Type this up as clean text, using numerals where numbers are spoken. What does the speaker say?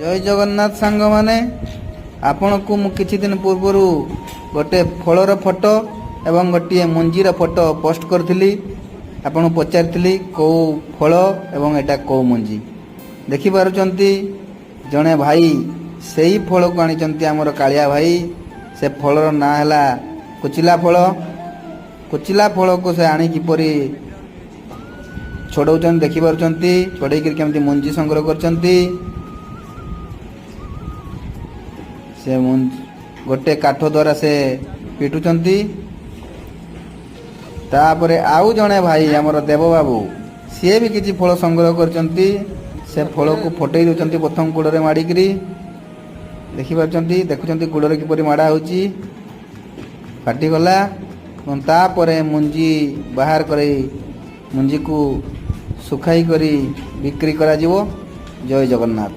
ଜୟ ଜଗନ୍ନାଥ ସାଙ୍ଗମାନେ, ଆପଣଙ୍କୁ ମୁଁ କିଛି ଦିନ ପୂର୍ବରୁ ଗୋଟେ ଫଳର ଫଟୋ ଏବଂ ଗୋଟିଏ ମଞ୍ଜିର ଫଟୋ ପୋଷ୍ଟ କରିଥିଲି। ଆପଣଙ୍କୁ ପଚାରିଥିଲି କେଉଁ ଫଳ ଏବଂ ଏଇଟା କେଉଁ ମଞ୍ଜି। ଦେଖିପାରୁଛନ୍ତି, ଜଣେ ଭାଇ ସେଇ ଫଳକୁ ଆଣିଛନ୍ତି, ଆମର କାଳିଆ ଭାଇ। ସେ ଫଳର ନାଁ ହେଲା କୁଚିଲା ଫଳ। କୁଚିଲା ଫଳକୁ ସେ ଆଣି କିପରି ଛଡ଼ଉଛନ୍ତି ଦେଖିପାରୁଛନ୍ତି। ଛଡ଼େଇକିରି କେମିତି ମଞ୍ଜି ସଂଗ୍ରହ କରିଛନ୍ତି। ସେ ଗୋଟେ କାଠ ଦ୍ୱାରା ସେ ପିଟୁଛନ୍ତି। ତାପରେ ଆଉ ଜଣେ ଭାଇ, ଆମର ଦେବବାବୁ, ସିଏ ବି କିଛି ଫଳ ସଂଗ୍ରହ କରିଛନ୍ତି। ସେ ଫଳକୁ ଫଟେଇ ଦେଉଛନ୍ତି ପ୍ରଥମ ଗୋଡ଼ରେ ମାଡ଼ିକିରି। ଦେଖିପାରୁଛନ୍ତି, ଦେଖୁଛନ୍ତି ଗୋଡ଼ରେ କିପରି ମାଡ଼ା ହେଉଛି। ଫାଟିଗଲା ଏବଂ ତାପରେ ମଞ୍ଜି ବାହାର କରି ମଞ୍ଜିକୁ ଶୁଖାଇ କରି ବିକ୍ରି କରାଯିବ। ଜୟ ଜଗନ୍ନାଥ।